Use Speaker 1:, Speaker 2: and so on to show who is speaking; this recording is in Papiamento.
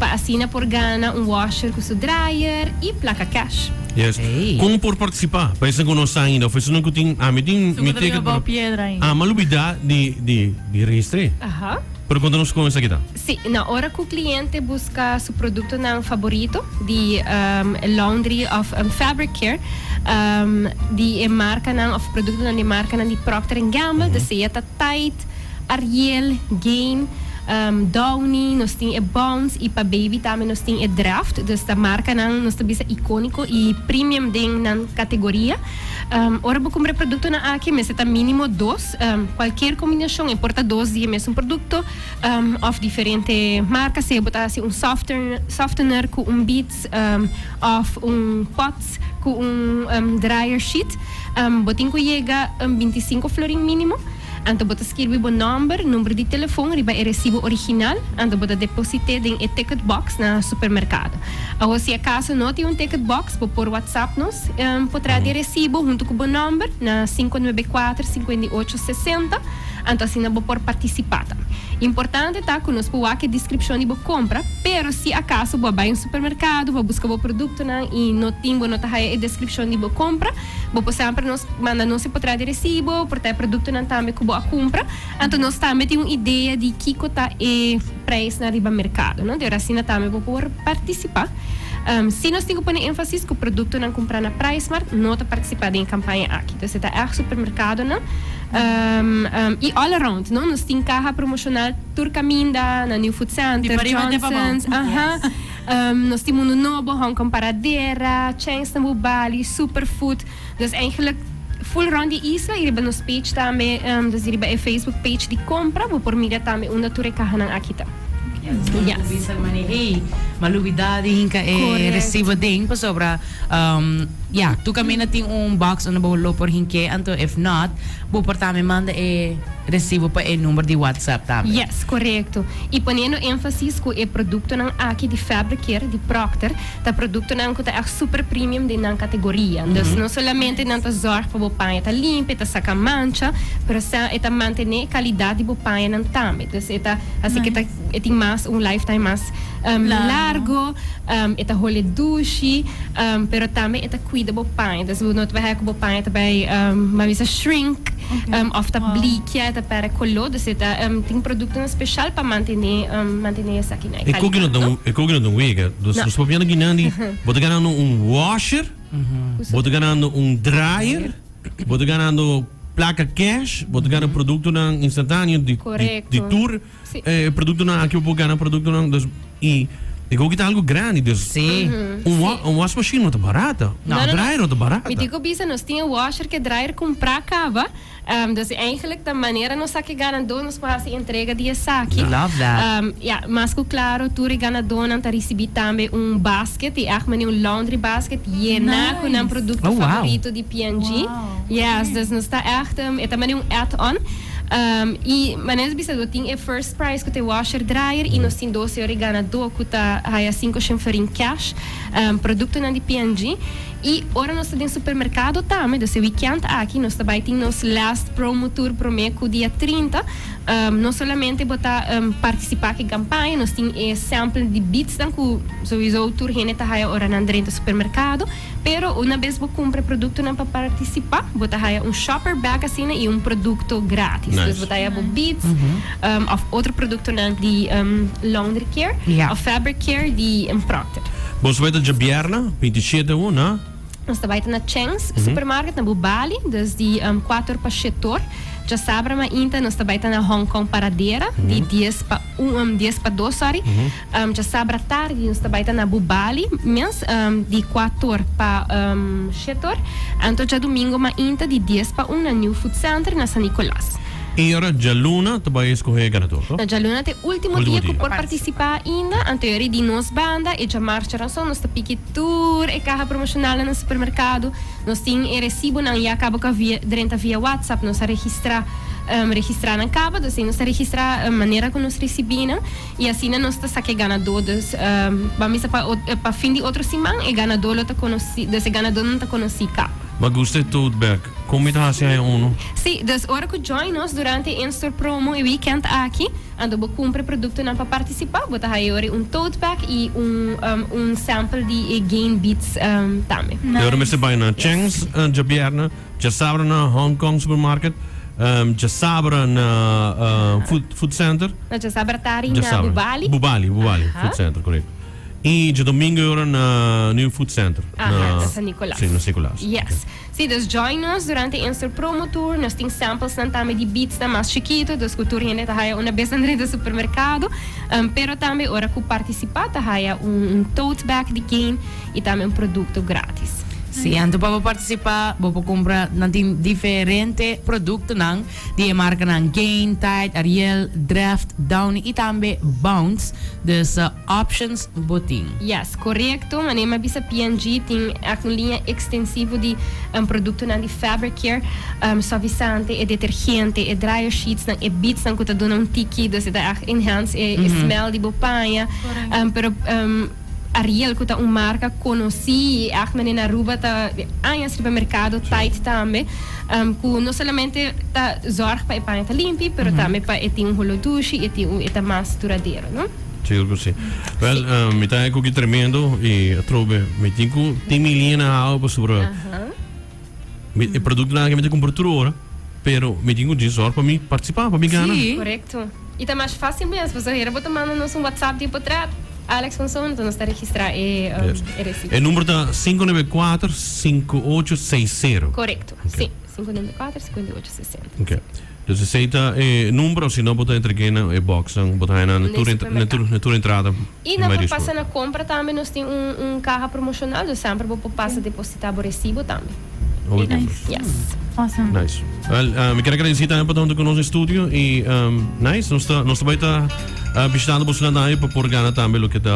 Speaker 1: Pa asina por gana un washer cu su dryer y placa cash.
Speaker 2: Yes.
Speaker 3: Hey.
Speaker 2: Con por participa? Pa esnan cu no sa ainda of esnan cu tin, ami tin
Speaker 4: Su
Speaker 2: mi
Speaker 4: cu ta biba
Speaker 2: ticket
Speaker 4: bao
Speaker 2: pero
Speaker 4: piedra ainda.
Speaker 2: ami a lubida di di di registre.
Speaker 1: Aha.
Speaker 2: Pero conta nos con esaki ta.
Speaker 1: Sí, na ora cu cliente busca su productonan favorito di laundry of fabric care di e marcanan of productonan di marcanan di Procter and Gamble, dus sea ta Tide, Ariel, Gain, Downy, nos tin e Bounce y pa baby tambe nos tin e Draft. Dus ta marcanan nos ta bisa iconico y premium den nan categoria. Ora bo cumpra e productonan aki mester ta minimo dos, cualkier combinacion e por ta dos di e mesun producto of diferente marca, sea bo ta haci un softener cu un Beats of un Potz cu un dryer sheet, bo tin cu yega 25 florin minimo. Anto bo ta skirbi bo nòmber, number di telefon riba e resibo original, anto bo ta deposit'é den e ticket box na supermerkado. Awor si akaso no tin un ticket box, bo por WhatsApp nos potrèt di e resibo huntu ku bo nòmber na 594 58 60, anto asina bo por partisipá tambe. Importante ta ku nos por wak e deskripshon di bo kompra, pero si akaso bo a bai un supermerkado, bo a buska bo produktonan i no tin, bo no ta haya e deskripshon di bo kompra, Bo por semper nos manda nos e potrèt di resibo, por ta e produktonan tambe ku bo a kumpra. Anto nos tambe tin un idea di kiko ta e preisnan riba merkado, no? Dor asina tambe bo por partisipá. Si nos tin ku pone énfasis ku produktonan kumprá na PriceSmart no ta partisipá den e kampaña aki. Entonces e ta ègt supermerkadonan i all around, no? Nos tin kaha promoshonal tur kaminda, na New Food Center, Johnson's, aha. Nos tin Mundo Nobo, Hong Kong Paradera, Cheng's na Bubali, Superfood. Dus eigenlijk full rond di isla y riba nos page tambe, dus riba e Facebook page di Compra bo por mira tambe unda tur e cahanan aki ta.
Speaker 3: Yes. Bisa mane hey, ma lubida di hinca e recibo den pasobra ya, tur caminda tin un box unda bo lo por hink'e, anto if not bo por tambe manda e recibo pa e number di WhatsApp tambe.
Speaker 1: Yes, corecto. Y poniendo enfasis cu e productonan aki di Fabricare, di Procter, ta productonan cu ta echt super premium den nan categoria. Dus no solamente nan ta zorg pa bo paña ta limpia, ta saca mancha, pero sa e ta mantene e calidad di bo pañanan tambe. Dus e ta haci cu e ta e tin mas un lifetime mas largo, e ta hole dushi, pero tambe e ta cuida bo paña. Dus bo no ta bay haci cu bo paña ta bay, bo a bisa shrink. Of ta blikia, ta perde color. Dus e ta tin productonan special pa mantene mantene esaki na e
Speaker 2: E koki no
Speaker 1: calidad,
Speaker 2: ta
Speaker 1: no?
Speaker 2: e koki no ta un wega. Dus
Speaker 1: No.
Speaker 2: nos papia guinando di bo ta ganando un washer, bo ta ganando un dryer, bo ta ganando placa cash, bo ta gana productonan instantaneo di di di
Speaker 1: Correcto.
Speaker 2: tur
Speaker 1: Sí.
Speaker 2: e productonan aki bo por gana productonan dus y e koki ta algo grandi dus
Speaker 3: Sí.
Speaker 2: un wa un wasmachine no ta barata,
Speaker 1: No,
Speaker 2: un
Speaker 1: no, no.
Speaker 2: dryer no ta barata.
Speaker 1: Mi tin cu bisa nos tin e washer cu e dryer cumpra caba. Dus eigenlijk ta manera nos sa cu e ganador nos por haci entrega di esaki.
Speaker 3: Love that.
Speaker 1: Ya, mas cu claro tur e ganadornan ta ricibi tambe un basket y echt mane un laundry basket yena cu nan producto
Speaker 3: Oh, wow.
Speaker 1: favorito di P&G. Yes, dus nos ta echt, e ta mane un add-on. Y manera nos bisa bo tin e first prize cu ta e washer dryer y nos tin dos e ora e ganador cu ta haya cinco shen florin cash, productonan di P&G. Y ora nos ta den supermercado tambe, dus e weekend aki nos ta bay tin nos last promo tour prome cu dia 30. No solamente bo ta participa cu e campaña, nos tin e sample di beadsnan cu sowieso tur hende ta haya ora nan drenta supermercado. Pero una bes bo cumpra e productonan pa participa, bo ta haya un shopper bag asina y un producto gratis.
Speaker 2: Nice.
Speaker 1: Dus bo ta haya bo beads of otro productonan di laundry care of fabric care di Procter.
Speaker 2: Boso bai ta djabierna, 27 awo, na?
Speaker 1: Nos ta bai ta na Cheng's Supermarket na Bubali, dus di 4 pa 7 or. Djasabra mainta nos ta bai ta na Hong Kong Paradera, di 10 pa un, 10 pa 2, sorry. Djasabra tardi nos ta bai ta na Bubali mes, di 4 or pa 7 or. Anto djadumingo mainta di 10 pa 1 na New Food Center na San Nicolas.
Speaker 2: I ora djaluna ta bai escoge e ganador, to?
Speaker 1: Na djaluna ta e ultimo
Speaker 2: Ultimo
Speaker 1: dia cu
Speaker 2: dia.
Speaker 1: por participa ainda, anto e ora di nos banda e djamarcha djaranson nos ta piki tur e caha promocionalnan na supermercado, nos tin e recibonan ya caba cu a via drenta via WhatsApp, nos a registra registra nan caba, dus nos ta registra manera cu nos ricibi nan y asina nos ta saca e ganador, dus ban bisa pa pa fin di otro siman e ganador lo ta conoci, dus e ganadornan ta conoci caba.
Speaker 2: Mi a gusta e tote bag. Con mi ta haci haya uno?
Speaker 1: Si, dus ora cu join nos durante e in-store promo e weekend aki, anto bo cumpra e productonan pa participa, bo ta haya ora un tote bag y un sample di e Gain Beats tambe.
Speaker 2: E ora mester bay na Cheng's djabierna, djasabra na Hong Kong Supermarket, djasabra na Food Center.
Speaker 1: No, djasabra tari na Bubali.
Speaker 2: Bubali, Bubali, Food Center, correcto. Y djadomingo e ora na New Food Center.
Speaker 1: Aha, na San Nicolas.
Speaker 2: Si, na San Nicolas.
Speaker 1: Yes. Si, dus join nos durante e in-store promo tour. Nos tin samplesnan tambe di beatsnan mas chikito, dus cu tur hende ta haya una bes nan drenta supermercado. Pero tambe ora cu participa ta haya un tote bag di Gain y tambe un producto gratis.
Speaker 3: Si, anto pa bo participa bo por cumpra, nan tin diferente productonan di e marcanan Gain, Tide, Ariel, Dreft, Downy y tambe Bounce. Dus options bo tin.
Speaker 1: Yes, corecto. Manera mi a bisa P&G tin echt un liña extensivo di productonan di fabric care, suavizante, e detergente, e dryer sheetsnan, e beadsnan cu ta duna un tiki, dus e ta echt enhance e smell di bo paña. Pero Ariel cu ta un marca conoci y echt manera na Aruba ta añas riba mercado, Tide tambe, cu no solamente ta zorg pa e paña ta limpi, pero tambe pa e tin un holo dushi y e tin un e ta mas duradero, no?
Speaker 2: Sigur cu si. Wel, mi ta haña cuki tremendo y atrobe mi tin cu tin mi liña na hao pasobra mi e productonan aki mi ta cumpra tur ora, pero mi tin cu djis zorg pa mi participa, pa mi gana.
Speaker 3: Si.
Speaker 1: Corecto. Y ta mas facil mes, pasobra hera bo ta manda nos un WhatsApp di potret, Alex Monzon, enton nos ta registra e e recibo.
Speaker 2: E number ta 594 5860.
Speaker 1: Corecto, si. 594 5860.
Speaker 2: Ok. Dus esei ta e number o si no bo ta entreg'é na e boxnan, bo ta haña nan na tur na tur na tur entrada
Speaker 1: I nan por pasa na compra tambe, nos tin un un caha promocional, dus semper bo por pasa deposita bo recibo tambe.
Speaker 2: Hopi compras.
Speaker 1: Yes.
Speaker 4: Awesome.
Speaker 2: Nice. Wel, mi kier a gradeci tambe pa ta hunto cu nos den studio y nice, nos ta nos ta bay ta bishitando bosonan tambe pa por gana tambe loke ta.